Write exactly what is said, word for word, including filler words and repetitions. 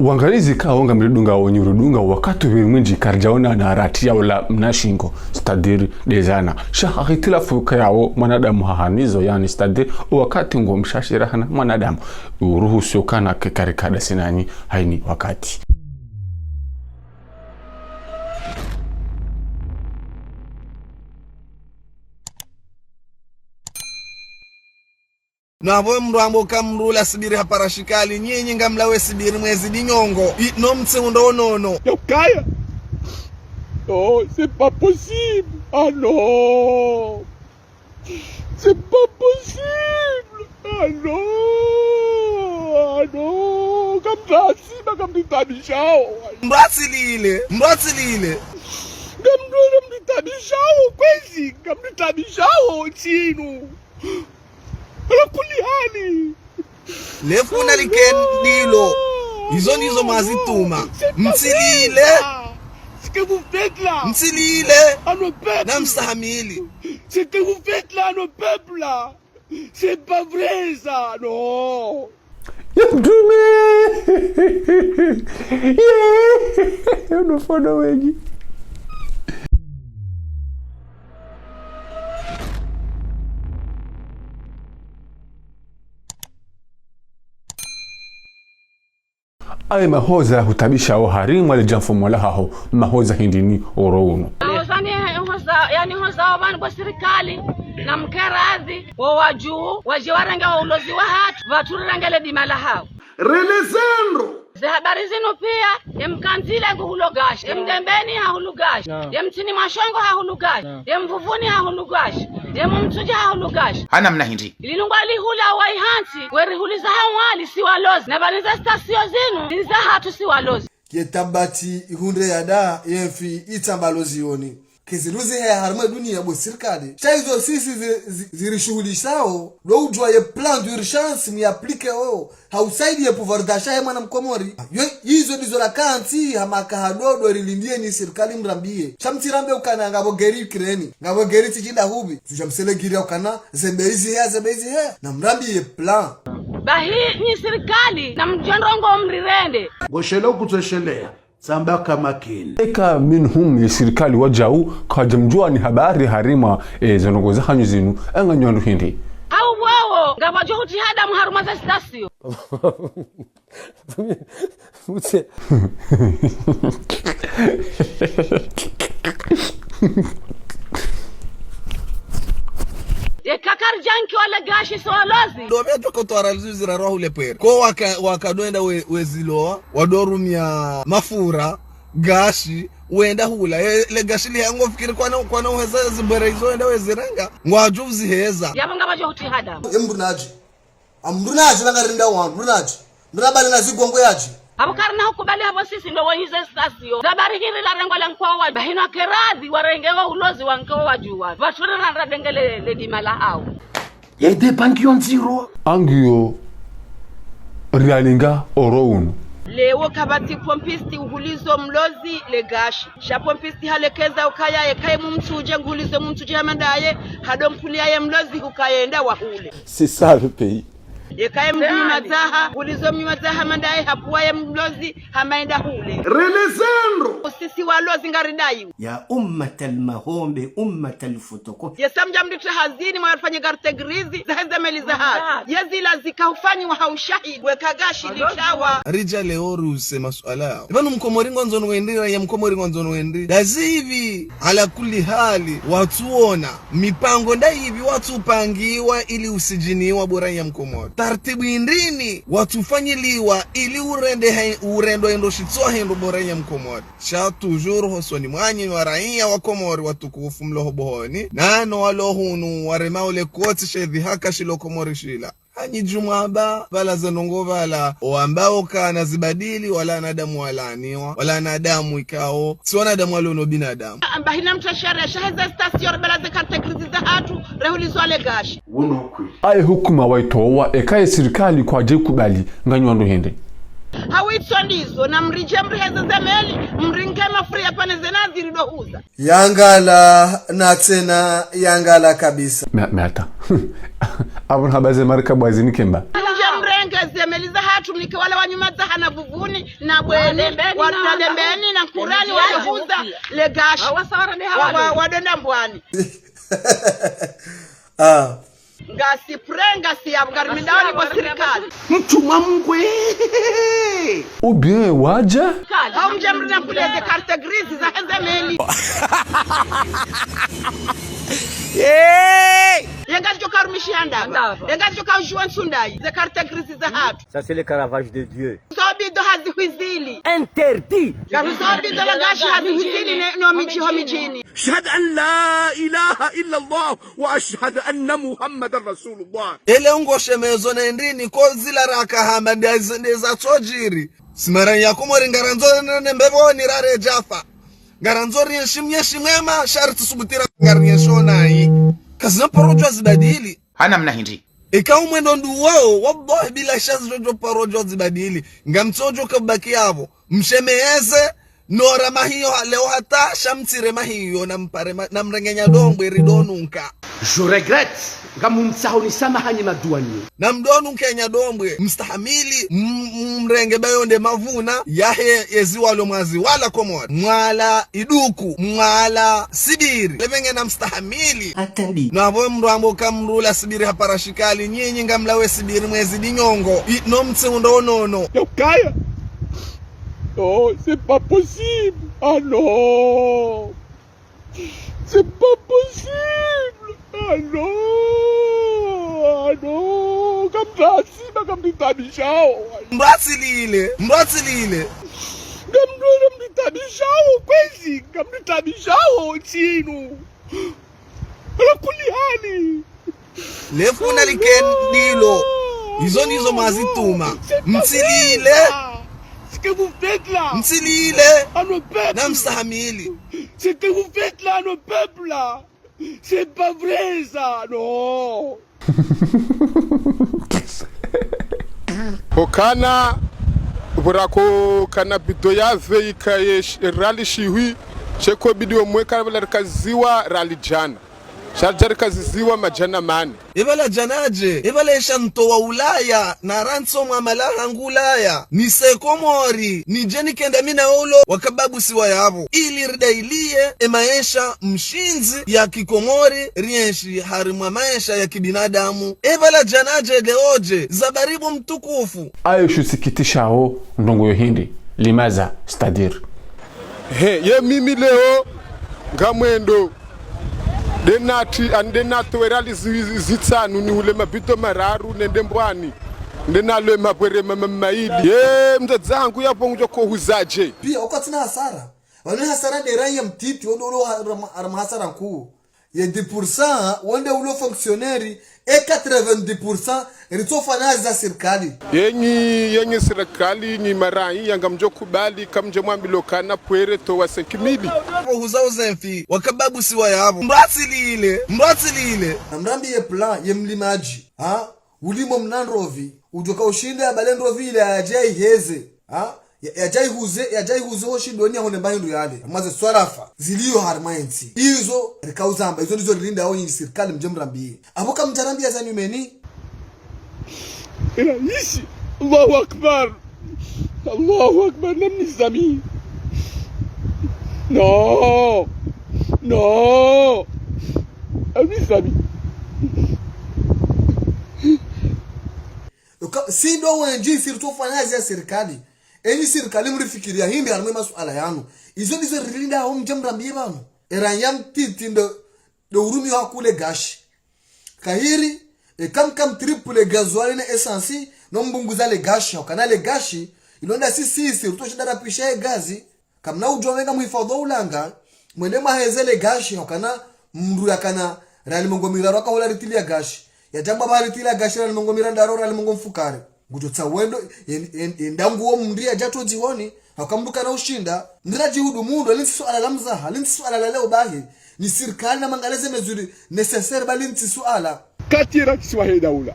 Wangalizi kawo ngamridunga wonyi ridunga wakati wili mwindji karidjaona na rati ya ula mna shingo, c'est-à-dire des années. Sha ha hitilafu kayawo mwanadamu hahanizo, yani c'est-à-dire wakati ngo mshashira hana mwanadamu. Uruhusu kana ke karikada sinani haini wakati. Napvo mndru ambo ka mndru ula sibiri hapara shikali, nyinyi ngamlawe sibiri mwezi dinyongo. I, no mtsi undo nono. Yokaya. Non, c'est pas possible. Ah non. C'est pas possible. Ah non. Ah non. Kamdrasi, ba kamditabishao. Mbatsi lile, mbatsi lile. Ngamdole mditabishao, kwezi, ngamditabishao, chinu. Ala kulli hali. Lefuna likendilo. Izo ndizo mazituma. Mtsilile. Ce que vous faites là. Mtsilile. À nos peuples. Na mstahamili. Ce que vous faites là, à nos peuples là. C'est pas vrai ça, non. Ya mtume. Yeah. Unofono wengi. Aye mahoza hutabisha wo harimwa le djamfumo la haho, mahoza hindri ni oro unu. Mahoza ni hoza, yani hoza wa pvanu bo sirikali, na mkeradhi, wo wadjuu, wadje warenge wo ulozi wa hatru, pvatsu rirenge le dima la hawo. Relezendro. Ze habari zinu pia, ye Mkandzile ngu hulo Gashi, ye Mdembeni ha hulu Gashi, ye Mtsini mwa Shongo ha hulu Gashi, ye Mvuvuni ha hulu Gashi, ye Mumtsudje ha hulu Gashi. Hana mna hindri. Linu ngwalihula wayi hantsi, werihuliza ha Mwali si walozi, na pvanu ze stasio zinu, ni za hatru si walozi. Ye tabati ihundre yada, ye mfi itsamba lozi yoni. Kezi luzi heya harimwa dunia bo sirikali. Sha izo sisi zi, zi, zirishuhulishawo, ndo udjuwa ye plan d'urgence muyaplike o. Ha usaidiye pouvoir d'achat he mwana mkomori. Yo, izo ndizo rakantsi, ha maka ha dodo rilindie nyi sirikali mrambiye. Sha mtsirambe ukana ngapvo guerre Ukraine, ngapvo guerre tsi shinda hupvi. Tsudja msele guerre ukana, ze bei ziheya, ze bei ziheya. Na mrambiye plan. Bahi nyi sirikali, na mdjo ndrongo mrirende. Ngoshele ukutsoshelea. Tsamba kamakini. Eka minhum ye sirikali wadjau, kwadja mdjuwa ni habari harimwa, e, ze ndrongo za hanyu zinu, enga nyi wandru hindri. Hau wowo, ngapvadjo hutsi hadamu harumwa ze stasio. Mutse. Ye kakari djanki wale Gashi so walozi. Ndo pvia toko twara lizuzi ra rohu le pwere. Ko waka, waka doenda we, wezilowa, wadorumia mafura, Gashi, wenda hula. E, le Gashi lihango fikiri kwana, kwana uheza zibwere izo wenda wezirenga. Ngwadjo uziheza. Yapvo ngapvadjo hutsi hadamu. Ye mndru nadji. A mndru nadji, nanga rinda wa mndru nadji. Mndru nabali na zigongo yadji. Apvo karina hukubali apvo sisi ndo wenyi ze stasio. Ngapvali hindri la rengo la nkwawo wa, bahino akeradhi warenge wo ulozi wa nkwawo wadjuwa. Pvatsu rirende rirenge le, le dima la hawo. Ye de banki yo ndziro. Angiyo rialinga oro unu. Lewo kapvatsi pompiste uhulizo mlozi le Gashi. Sha pompiste halekeza ukaya ekaye Mumtsudje nguhulizo Mumtsudje hama ndaye, hado mpvulia ye mlozi hukaya enda wahule. C'est ça le pays. Ekaye Mnyumadzaha, nguhulizo Mnyumadzaha hama ndaye hapvuwa ye mlozi hama enda hule. Relezendro. Sisi walozi ngaridaiwa. يا أمة المهومب، أمة الفوتوكوبي. Ye sa mdja mdrite hazini mwarifanye carte grise, zaheze meli za hatru. Ye zila zika ufanyiwa ha ushahidi, weka Gashi litsawa. Ridja leo ruse masuala yawo. Pvanu mkomori ngwandzo no wendri, raiya mkomori ngwandzo no wendri. Ndazipvi, ala kulli hali, watsuona. Mipango ndayipvi watsupangiwa ili usidjiniwa bo raiya mkomori. Tartibu hindrini, watsufanyiliwa ili urende he, urendwa hindru shitsoha hindru bo raiya mkomori. Sha toujours hosoni mwanyu wa raiya wa Komori watukufu mlo ho bohoni, nano walo hunu warema ule koti she dhihaka shilo Komori shila. Hanyi djumwa ba, pvala ze ndrongo pvala, owambao kana zibadili, wala wanadamu walaaniwa, wala wanadamu ikao, tsi wanadamu walo no binadamu. Amba hina mtru sharia, sha heze stasio, pvala ze carte grise za hatru, rehulizwa le Gashi. Wunu kweli. Aye hukuma waitowa, ekaye sirikali kwadje kubali, nganyi wandru hindri. Hawitso ndizo, na mridje mriheze ze meli, mringe mafura ya pvanu ze nazi rido huza. Yangala, na tsena yangala kabisa. Mais, mais attends. Apvo hamba ze markabu hazinike mba. Mdje mrenge ze meli za hatru. Tumike wala wanyuma dza hana Buvuni, na Bweni, Wadembeni, wa-, na Wadembeni, na Nkurani, Wadembeni, wayohuza, Legashi. Wa-, wa-, wadonda Mbwani. Ah. Ngasi prêt, ngasi ya, ngari midaoni kwa sirikali. Mtrumwa mngwe. Ou bien wadja? Au mdje mrina kule ze carte grise za heze meli. Hey! Yenga djo karumishi handaba. Handaba. Yenga djo kaujua nsundai. Ze carte grise za hatru. Ça, c'est le Caravage de Dieu. Zobido hazihwizili. Interdit. Ngari zobido la Gashi hazihwizili ne, no midji ho midjini. أشهد أن لا إله إلا الله وأشهد أن محمدا رسول الله. Ele ungo shemezo na ndrini ko zila raka hamba nde za, nde za tsodjiri. Simara ya Komori ngarandzo ne mbepvoni rare djafa. Ngarandzo rienshi mnyeshi mwema, sharti subutira ngarienshi onayi. Kazina paro djwa zibadili. Hana mna hindri. Ika umwendo nduwo, wallahi bila sha zidjo paro djwa zibadili. Ngamtsodjo kabaki yapvo. Mshemeze, nora mahiyo ha-, leo hata, sha mtsire mahiyo, na mpare ma-, na mrenge nyadombwe ridonunka. Je regrette, ngamumtsaho ni samaha nyi maduani. Na mdonunke nyadombwe, mstahamili, m-, m-, mrenge bayo nde mavuna, yahe yezi walo mwazi, wala Komori. Mwala iduku, mwala sibiri. Levenge na mstahamili. Attendez. Na vo mdru ambo kamrula sibiri hapara shikali, nyinyi ngamlawe sibiri mwezi dinyongo. I, no mtsi undo onono. Yokaya. Non, c'est pas possible. Ah non. C'est pas possible. Ah non. Ah non. Kamdasi, ba kamditabishao. Mbatsilile, mbatsilile. Kamdona mditabishao, kwezi, kamditabishao, tsinu. Ala kulli hali. Lefuna likendilo. Izo ndizo mwazituma. Mtsilile. Ce que vous faites là. Mtsilile. À nos peuples. Na mstahamili. Ce que vous faites là à nos peuples là. C'est pas vrai ça, non. Hokana, vurako kana bido yave ikaye sh-, rali shihwi, sheko bidi omwe kana vula rikaziwa rali djana. Sha dja rikaziziwa madjana mane. Epvala djana dje, epvala esha nto wa Ulaya, na rantso mwa malaha ngu Ulaya, ni se Komori, ni dje ni kenda mina olo wakababusiwa yapvo. Ili ridailie, emaesha mshindzi ya kikomori, rienshi harimwa maesha ya kibinadamu. Epvala djana dje leo dje, zabaribu mtukufu. Ayo shusikitishao ndrongo yo hindri, limaza, c'est-à-dire. He, ye mimi leo, ngamwendo. Nde nati, ani nde natowe rali zi-, zi-, zitsanu ni ule mabito mararu nende Mbwani. Nde nalwe mabwere mama maili. Ye, mdzadze hangu yapvo ngudjo kohuzadje. Pia, uko tsina hasara. Wanu hasara nde raya mtiti, wende ulo ha-, ram-, ram hasara nkuu. Ye dix pour cent, wende ulo fonctionnaire, e quatre-vingt-dix pour cent, ritsofanya hazi za sirikali. Yenyi, yenyi sirikali, nyi marai, yanga mdjo kubali, kamdje mwambilwa kana pwere towa cinq mille. Ohuza uzemfi, wakababusiwa yapvo. Mbatsilile, mbatsilile. Na mrambi ye plan, ye mlimadji, ha? Ulimo mna ndrovi, udjoka ushinde abale ndrovi ile yadje iheze, ha? Ya, yadje ihuze, yadje ihuze ho shindoni yahone mba hindru yale. Mwaze swarafa, zilio harimwa entsi. Izo, rikauzamba, izo ndizo rilinda awo nyinyi sirikali mdje mrambiye. Apvo kamdja rambiya za nyumeni. Raisi, Allahu Akbar. Allahu Akbar, na mes amis. Non. Non. Ah, mes amis. Uka, si ndo wendji, si ritsofanya hazi ya sirikali. Enyi sirikali mrifikiriya hindri harimwa emasuala yanu. Izo ndizo rilinda awo mdje mrambiye pvanu. Eraya mtiti ndo, ndo urumio hakule gashi. Kahiri, e, kam, kam triple gasoil ne essence, no mbunguza le gashi, hukana le gashi, ilonda si, si, si, rutoshinda rapvisha ye gazi. Kamna udjuwa wenga muhifadhwi wa ulanga, mwende mwaheze le gashi, hukana mndru yakana riali mengo miraru akahula litili ya gashi. Yadjamba ba litili ya gashi riali mengo mirandaru, riali mengo mfukare. Ngudjo tsa wendo, en-, en-, enda nguwo mndru yadja to dzihoni, hauka mndru kana ushinda. Ndira djihudu mundru, lintsi suala la mzaha, lintsi suala la leo bahi. Ni sirikali na mangaleze mesures nécessaires ba lintsi suala. Katira kisiwa he daula.